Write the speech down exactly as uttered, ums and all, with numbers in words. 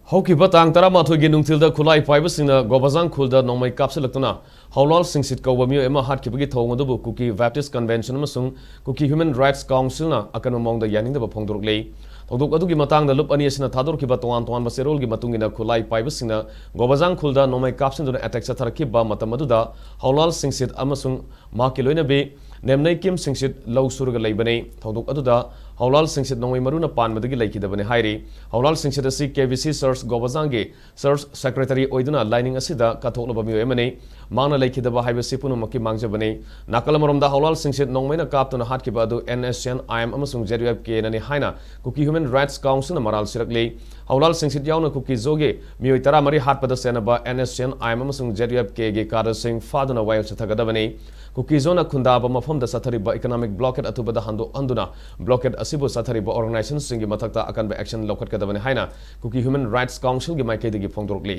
ꯍꯧꯈꯤꯕ ꯇꯥꯡ ꯇꯔꯥꯃꯥꯊꯣꯏꯒꯤ ꯅꯨꯡꯊꯤꯜꯗ ꯈꯨꯠꯂꯥꯏ ꯄꯥꯏꯕꯁꯤꯡꯅ ꯒꯣꯕꯥꯖꯥꯡ ꯈꯨꯜꯗ ꯅꯣꯡꯃꯩ ꯀꯥꯞꯁꯤꯜꯂꯛꯇꯨꯅ ꯍꯧꯂꯥꯜ ꯁꯤꯡꯁꯤꯠ ꯀꯧꯕ ꯃꯤꯑꯣꯏ ꯑꯃ ꯍꯥꯠꯈꯤꯕꯒꯤ ꯊꯧꯑꯣꯡ ꯑꯗꯨꯕꯨ ꯀꯨꯀꯤ ꯕꯦꯞꯇꯤꯁ ꯀꯟꯚꯦꯟꯁꯟ ꯑꯃꯁꯨꯡ ꯀꯨꯀꯤ ꯍ꯭ꯌꯨꯃꯦꯟ ꯔꯥꯏꯠꯁ ꯀꯥꯎꯟꯁꯤꯜꯅ ꯑꯀꯟꯕ ꯃꯑꯣꯡꯗ ꯌꯥꯅꯤꯡꯗꯕ ꯐꯣꯡꯗꯣꯔꯛꯂꯤ꯫ ꯊꯧꯗꯣꯛ ꯑꯗꯨꯒꯤ ꯃꯇꯥꯡꯗ ꯂꯨꯞ ꯑꯅꯤ ꯑꯁꯤꯅ ꯊꯥꯗꯣꯔꯛꯈꯤꯕ ꯇꯣꯉꯥꯟ ꯇꯣꯉꯥꯟꯕ ꯆꯦꯔꯣꯜꯒꯤ ꯃꯇꯨꯡ ꯏꯟꯅ ꯈꯨꯠꯂꯥꯏ ꯄꯥꯏꯕꯁꯤꯡꯅ ꯒꯣꯕꯥꯖꯥꯡ ꯈꯨꯜꯗ ꯅꯣꯡꯃꯩ ꯀꯥꯞꯁꯤꯟꯗꯨꯅ ꯑꯦꯇꯦꯛ ꯆꯠꯊꯔꯛꯈꯤꯕ ꯃꯇꯝ ꯑꯗꯨꯗ ꯍꯧꯂꯥꯜ ꯁꯤꯡꯁꯤꯠ ꯑꯃꯁꯨꯡ ꯃꯍꯥꯛꯀꯤ ꯂꯣꯏꯅꯕꯤ ꯅꯦꯝꯅꯩ ꯀꯤꯝ ꯁꯤꯡꯁꯤꯠ ꯂꯧ ꯁꯨꯔꯒ ꯂꯩꯕꯅꯤ꯫ ꯊꯧꯗꯣꯛ ꯑꯗꯨꯗ ꯍꯧꯂꯥꯜ ꯁꯤꯡꯁꯤꯠ ꯅꯣꯡꯃꯩ ꯃꯔꯨꯅ ꯄꯥꯟꯕꯗꯒꯤ ꯂꯩꯈꯤꯗꯕꯅꯤ ꯍꯥꯏꯔꯤ꯫ ꯍꯧꯂꯥꯜ ꯁꯤꯡꯁꯤꯠ ꯑꯁꯤ ꯀꯦ ꯕꯤ ꯁꯤ ꯆꯔꯆ ꯒꯣꯕꯥꯖꯥꯡꯒꯤ ꯆꯔꯆ ꯁꯦꯀ꯭ꯔꯦꯇꯔꯤ ꯑꯣꯏꯗꯨꯅ ꯂꯥꯏꯅꯤꯡ ꯑꯁꯤꯗ ꯀꯠꯊꯣꯛꯂꯕ ꯃꯤꯑꯣꯏ ꯑꯃꯅꯤ꯫ ꯃꯍꯥꯛꯅ ꯂꯩꯈꯤꯗꯕ ꯍꯥꯏꯕꯁꯤ ꯄꯨꯝꯅꯃꯛꯀꯤ ꯃꯥꯡꯖꯕꯅꯤ꯫ ꯅꯥꯀꯜ ꯑꯃꯔꯣꯝꯗ ꯍꯧꯂꯥꯜ ꯁꯤꯡꯁꯤꯠ ꯅꯣꯡꯃꯩꯅ ꯀꯥꯞꯇꯨꯅ ꯍꯥꯠꯈꯤꯕ ꯑꯗꯨ N S C N I M ꯑꯃꯁꯨꯡ ꯖꯦꯗ ꯌꯨ ꯑꯦꯐ ꯀꯦꯅꯅꯤ ꯍꯥꯏꯅ ꯀꯨꯀꯤ ꯍ꯭ꯌꯨꯃꯦꯟ ꯔꯥꯏꯠꯁ ꯀꯥꯎꯟꯁꯤꯜꯅ ꯃꯔꯥꯜ ꯁꯤꯔꯛꯂꯤ꯫ ꯍꯧꯂꯥꯜ ꯁꯤꯡꯁꯤꯠ ꯌꯥꯎꯅ ꯀꯨꯀꯤ ꯖꯣꯒꯤ ꯃꯤꯑꯣꯏ ꯇꯔꯥꯃꯔꯤ ꯍꯥꯠꯄꯗ ꯆꯦꯟꯅꯕ N S C N I M ꯑꯃꯁꯨꯡ ꯖꯦꯗ ꯌꯨ ꯑꯦꯐ ꯀꯦꯒꯤ ꯀꯥꯗꯔꯁꯤꯡ ꯐꯥꯗꯨꯅ ꯋꯥꯌꯦꯜ ꯆꯠꯊꯒꯗꯕꯅꯤ꯫ ꯀꯨꯀꯤ ꯖꯣꯅ ꯈꯨꯟꯗꯥꯕ ꯃꯐꯝꯗ ꯆꯠꯊꯔꯤꯕ ꯏꯀꯣꯅꯣꯃꯤꯛ ꯕ꯭ꯂꯣꯀꯦꯠ ꯑꯊꯨꯕꯗ ꯍꯟꯗꯣꯛꯍꯟꯗꯨꯅ ꯕ꯭ꯂꯣꯀꯦꯠ ꯑꯁꯤꯕꯨ ꯆꯠꯊꯔꯤꯕ ꯑꯣꯔꯒꯅꯥꯏꯖꯦꯁꯟꯁꯤꯡꯒꯤ ꯃꯊꯛꯇ ꯑꯀꯟꯕ ꯑꯦꯛꯁꯟ ꯂꯧꯈꯠꯀꯗꯕꯅꯤ ꯍꯥꯏꯅ ꯀꯨꯀꯤ ꯍ꯭ꯌꯨꯃꯦꯟ ꯔꯥꯏꯠꯁ ꯀꯥꯎꯟꯁꯤꯜꯒꯤ ꯃꯥꯏꯀꯩꯗꯒꯤ ꯐꯣꯡꯗꯣꯔꯛꯂꯤ꯫